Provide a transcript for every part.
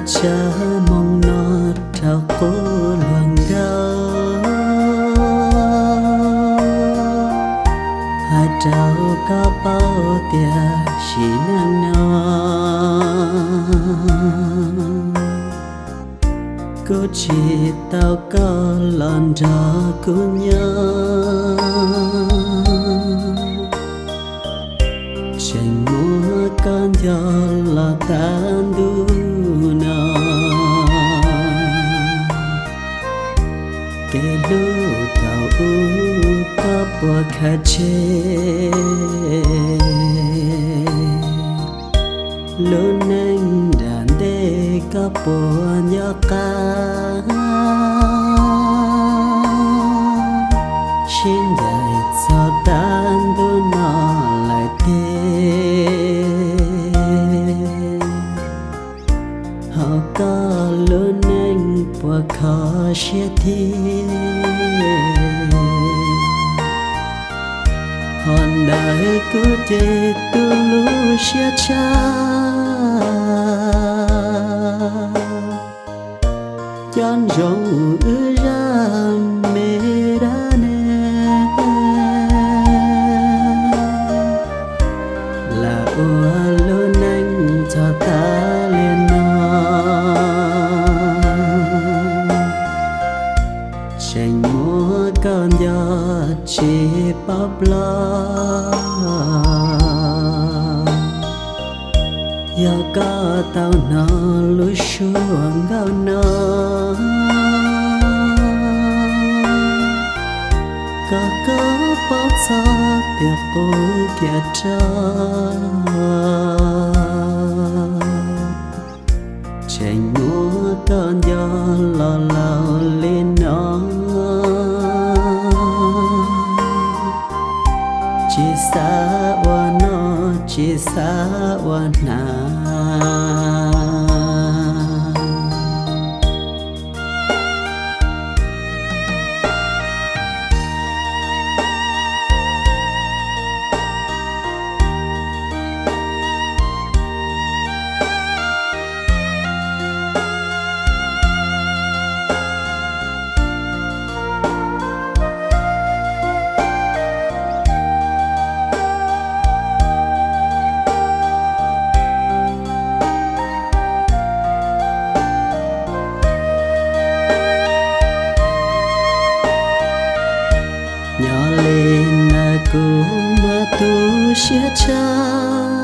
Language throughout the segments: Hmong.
Tsab moo no rau qub hluas nkauj, hais rau koj paub tias sim neej no kuv tsis tau koj los nrog kuv nyob. Tseem muab koj nco los tag ntuj no, kev hlub thaum ub koj puas khav tseg? Lub neej nram ntej koj puas nco qab? Sib ncaim txog tag ntuj no lawm tiag, hauv koj lub neej puas kho siab thiab? Hos ntawm kuv ces tu lub siab tshaj, cov ntsoov wb zaj me dab neeg, lam ua lub neej txog tas li no. Tseem muab koj nco tsis paub ploj, yog koj tau hnov lub suab nkauj no, kom koj paub txog tias kuv kiag rau. Tseem muab koj nco los laus li no, tsis xav ua noj tsis xav ua hnav. Nyob li ntawd kuv muaj tu siab tshaj,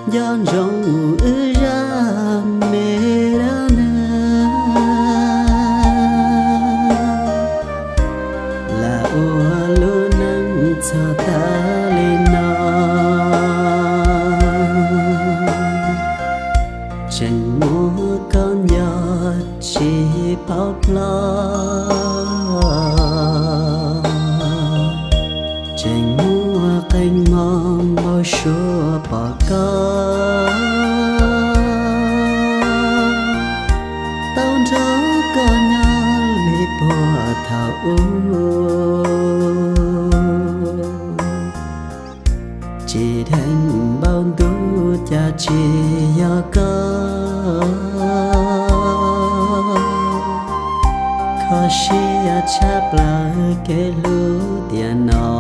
nco ntsoov wb zaj me dab neeg, lam ua lub neej txog tas li no. Tseem muab koj nco tsis paub ploj, tseem muaj qee hmo npau suav pom koj, tau nrog koj nyob li puag thaum ub. Tsis dheev npaum ntuj cas tsis yog koj, kho siab tshaj plaws kev hlub tiam no.